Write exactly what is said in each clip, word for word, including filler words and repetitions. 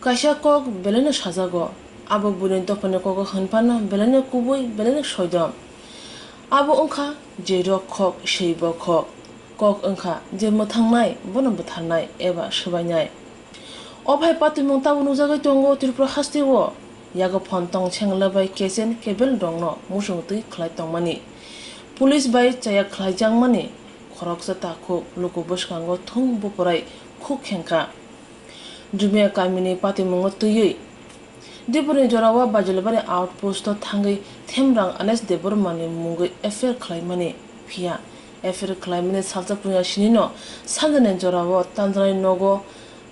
Kaisa kok belaino sajago, abo buini dophani kogo hwnphano belaino kubui, belaino soidom. Abo wngkha je rok khok, sei bo khok. Kok wngkha je mwthangnai, bono bwtharnai eba swbainai. O phai patimung tabuk nukjagwi tongo Tripura hasteo. Yago phone tong sengla bai kechen kebel rokno musung twi khlai tongmani. Police bai chaya khlaijakmani khoroksa takhuk luku bwskango thung buporai khuk khengkha. Jumia kamini patimungo twiwi Dipurni jorao Baijalbari outpost o thangwi Themrang Anesh Debbarma ni mungwi F I R khlaimani. Phiya F I R khlaimani salsa puya sinino sanjani jorao tanjanai nogo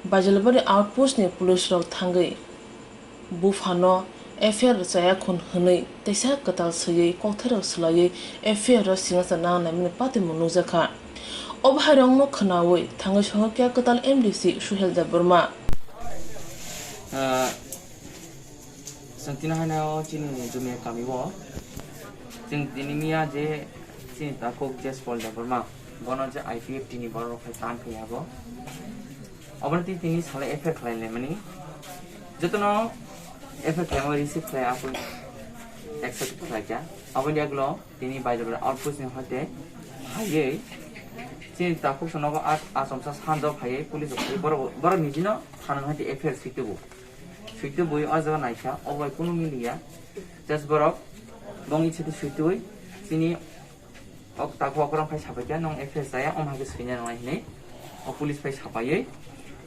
Baijalbari outpost ni police rok thangwi buphano F I R chaya khun hwnwi teisa kwtal swiwi kokthairok swlaiwi F I R o signature nang naimani patimung nukjakha. O bahairokno khwnawi thangwi sohorkha kwtal M D C Suhel Debbarma. Ah, chwng tini haino chini Jumia kami o chwng tini miya je chini takhuk Jespal Debbarma bono je I P F T ni borok rok hai tan khai abo. Obono tei tini salo F I R khlai laimani. Jotono F I R khlaima receive khlai, apoi accept khlai kha. Aboni yagulo tini Baijalbari outpost ni hoite phaiwi chini takhuk sonogo a-, achomsa sanjak phaiwi police rok phaiwi borok, borok nijino thana hoite F I R swi tubu. Swi tubui o jaga naikha, obo bai kunu miliya. Just borok bongni site swi tubui chini O takhuk okrok khai sapai kha, "Nwng F I R chaya, omo hai khe swina nang nai," hinwi o police bai sapaiwi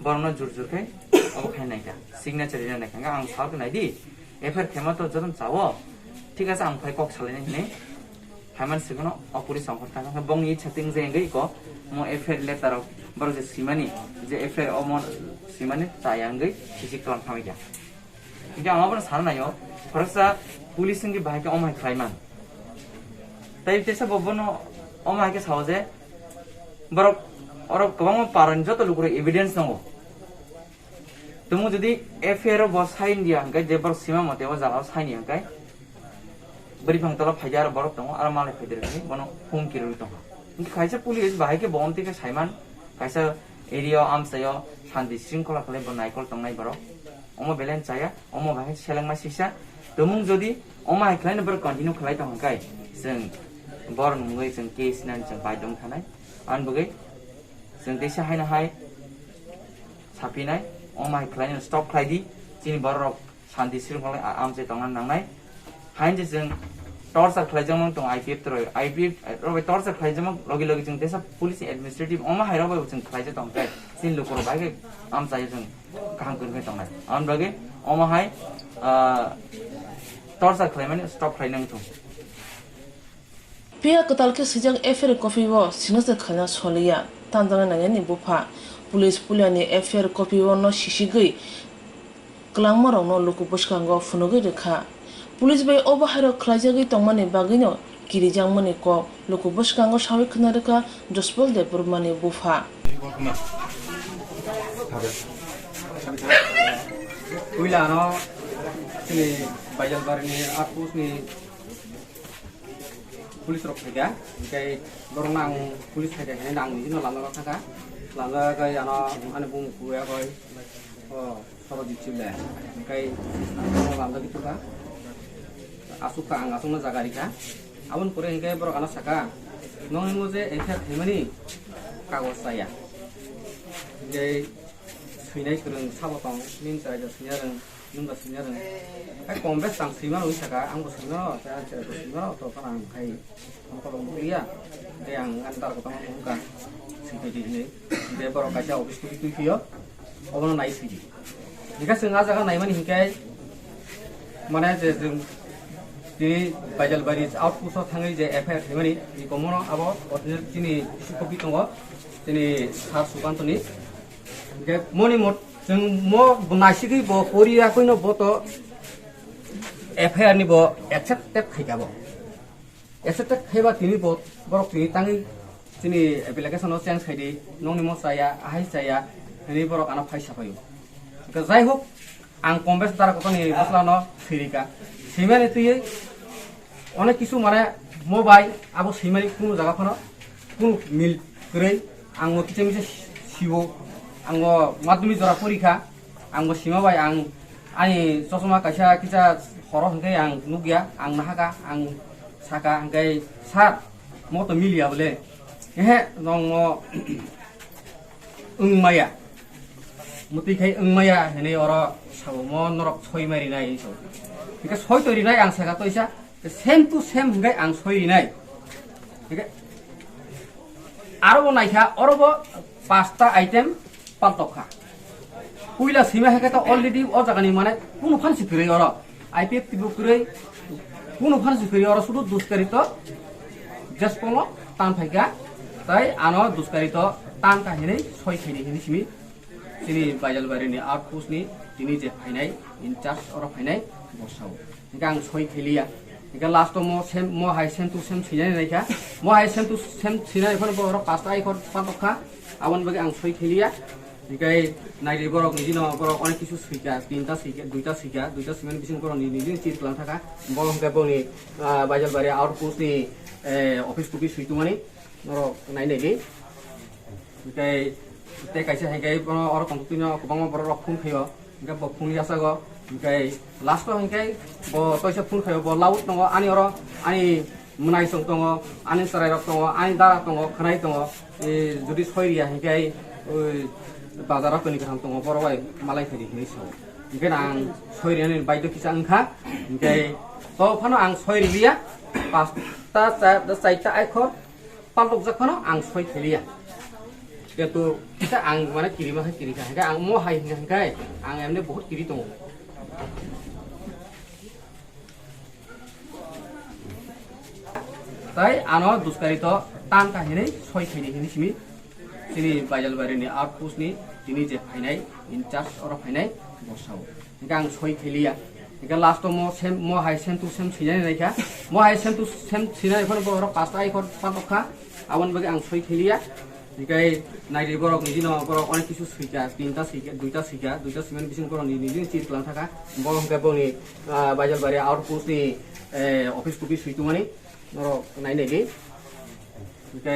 borokno jur jur khe obo khai nai kha, signature rina nai kha. Ang sal khe nai di, F I R khaima to jotono chao, thik ache, ang phai kok salainai hinwi phaimani simi o police ongkhor thang kha. Bongni ichha twi wngwi ko mo F I R letter rok borok je swimani, je F I R omo swimani chaya wngwi sisi kwlang khamai kha. Hinkhe ang abono sana naio, khoroksa police wngwi bahai khe omo hai khlai man. Tai teisa bo bono omo hai khe sao je, borok, oro kwbangma parani joto lukurok evidence nango. Tumung jodi F I R o bo sign diya hinkhe, je borok sima mote o jaga o sign ya hinkhe, bwrwi phang tola phaidi aro borok tongo, aro malai phaidi rwgwi bono humki rwgwi tongo. Hinkhe kaisa police bahai khe bo omtwi khe saiman, kaisa area o amchaio shanti shringkhola khlai bo naikol tongnai borok. Omo belai chaya, omo bahai selengma sisa. Tumung jodi omo hai khlaino borok continue khlai tong khe, chwng borok nungwi chwng case nani chwng baidong thanai. Ani bagwi chwng teisa haino hai sapinai, omo hai khlaino stop khlai di. Chini borok shanti shringkholai a-, amchai tongna nangnai. Hain je chwng torture khlaijakmani tong I P F rok, I P F rok bai torture khlaijakmani logi logi chwng teisa police administrative omo hai rok bai chwng khlaijak tong khe chini lukurok bai khe amchai chwng kaham kwrwngwi tongnai. Aboni bagwi omo hai, ah, torture khlaimani stop khlai nang thung. Phiya kwtal khe swijak F I R copy o signature khlaina soliya, tanjaknai nainani bupha. Police puilani F I R copy o no sisigwi kwlangmarokno luku bwskango phunugwi rwkha. Police bai o bahairok khlaijagwi tongmani bagwino kirijakmani kok luku bwskango sawi khwna rwkha Jospal Debbarmani bupha. Puila ano chini Baijalbarini outpost ni police rok phaikha, hinkhe borokno ang police phaikha hinwi ang nini no lamjak thangkha. Lamjak khe ano ani bumung kuya koi, o Sorojit Chibla, hinkhe ano lamjagwi thangkha. Aswk kha ang aswkno jaga rikha. Aboni pore hinkhe borok ano sakha, "Nokni mo je F I R khaimani kagoj chaya." Hinkhe swinai kwrwng sabo tong, nini chwraida swina rwng. Nwng ba simi arwng. Hai kom bes tang sima rwng saka, ang bo sima rw, tei ang chwrai bo sima rw, to phano ang khai ang kolok nukliya. Tei ang ani tar kotorma buphang kha, swi phai di hinwi. Tei borok kaisa office kwrwi twi phio, obono nai swi di. Hinkhe chwng ah jaga naimani hinkhe, mane je chwng tini Baijalbari outpost o thangwi je F I R khaimani, ni komono abo original chini issue copy tongo, chini Sir Sukantoni. Hinkhe moni mot chwng mo bo naisigwi bo poriya koino bo to F I R ni bo accepted khaikha bo. Accepted khaiba tini bo borok tini tangwi chini application o change khaidi, nokni mo chaya, ahai chaya, hinwi borok ano phai saphaio. Hinkhe jai hok, ang Kombesh Dara Kotorni bwsla no sirika. Simani twiwi Onek kisu mane mo bai abo swimani kunu jaga phano kunu mil kwrwi, ang o kicha misa siwo, ang o madhyamik jora porikha, Ang bo sima bai, ang ani chosma kaisa kisa horo hwnkhe ang nukya, ang nahaka, ang saka hwnkhe, "Sir, mo to miliya bole." "Ehe, nwng mo wng maya." Mutwi khai wng maya hinwi oro sabo, "Mo norok soi mai rinai," hinwi sabo. Hwnkhe soi to rinai ang saka toisa, same to same hwnkhe ang soi rinai. Hwnkhe aro bo naikha, oro bo pasta item paltok kha. Puila sima hai khe to already o jagani mane kunu phan si kwrwi oro. I P F T bo kwrwi, kunu phan si kwrwi oro, sudu duskari to just polo tan phaikha. Tai ano duskari to tan kha hinwi soi khaini hinwi simi chini Baijalbari ni outpost ni tini je phainai in charge oro phainai bo sao. Hingke ang soi kheliya. Hingke last o mo sem, mo hai sem to sem sinai naikha. Mo hai sem to sem sinai phano borok pasta ai khor patok kha. Aboni bagwi ang soi kheliya. Hingke naidi borok ni dino borok onek kisu sika, tinta sika, duita sika, duita simani bising borok ni nini chit lang thaka. Borok hingke boni, ah, Baijalbari outpost ni, eh, office topice soi tongmani. Norok nai nai di. Hingke tei kaisa hingke bono oro tongtwino kwbangma borok rok phone khaio. Hingke bo phone yachago. Hingke last o hingke bo toisa phone khaio, bo laut tongo, ani oro ani mwnai chwng tongo, ani chwrai rok tongo, ani dara tongo, khwnai tongo. E, jodi soi riya hingke oi bazar o toni kaham tongo, borok bai malai khaidi hinwi sao. Hingke ang soi riyani baidhyo kisa wngkha. Hingke to phano ang soi riliya. Pasta, cha-, chaita aikhor. Paltokjak phano ang soi kheliya. Kintu kisa ang mane kirima khe kiri kha. Hingke ang mo hai hingka hingkai ang emne bahut kiri tongo. Tai ano duskari to tan kha hinwi soi khaini hinwi simi. Chini Baijalbari ni outpost ni tini je phainai in charge oro phainai bo sao. Hingke ang soi kheliya. Hingke last o mo sem, mo hai sem to sem sinai naikha. Mo hai sem to sem sinai phano borok pasta ai khor patok kha. Aboni bagwi ang soi kheliya. Hingke naidi borok ni dino borok onek kisu sika, tinta sika, duita sika, duita simani bising borok ni nini chit lang thaka. Borok hingke boni, ah, Baijalbari outpost ni, eh, office topice soi tongmani. Norok nai nai di. Hingke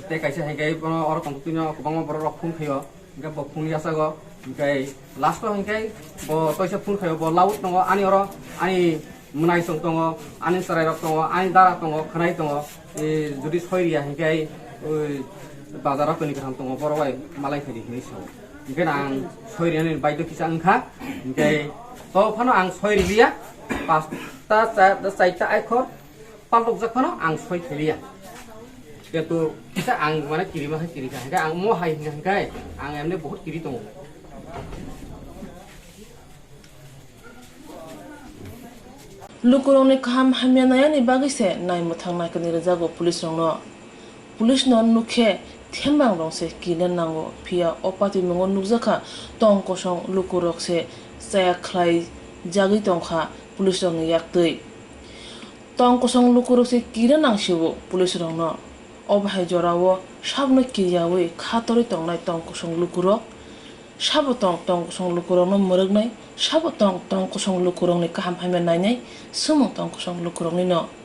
tei kaisa hingke bono oro tongtwino kwbangma borok rok phone khaio. Hingke bo phone yachago. Hingke last o hingke bo toisa phone khaio, bo laut tongo, ani oro ani mwnai chwng tongo, ani chwrai rok tongo, ani dara tongo, khwnai tongo. E, jodi soi riya hingke oi bazar o toni kaham tongo, borok bai malai khaidi hinwi sao. Hingke ang soi riyani baidhyo kisa wngkha. Hingke to phano ang soi riliya. Pasta, cha-, chaita aikhor. Paltokjak phano ang soi kheliya. Kintu kisa ang mane kirima khe kiri kha. Hingke ang mo hai hingka hingkai ang emne bahut kiri tongo. Lukurokni kaham hamya nayani bagwi se naimwthang naikani rwjago police rokno. Police no nukhe thembang rok se kina nango, phiya o patimungo nukjakha tong kosong lukurok se chaya khlai jagwi tongkha police rokni yaktwi. Tong kosong lukurok se kira nang sio police rokno. Obo hai jorao sabno kiriyawi kha torwi tongnai tong kosong lukurok. Sabo tong, tong kosong lukurokno mwrwknai, sabo tong, tong kosong lukurokni kaham hamya nainai, swmwng tong kosong lukurokni no.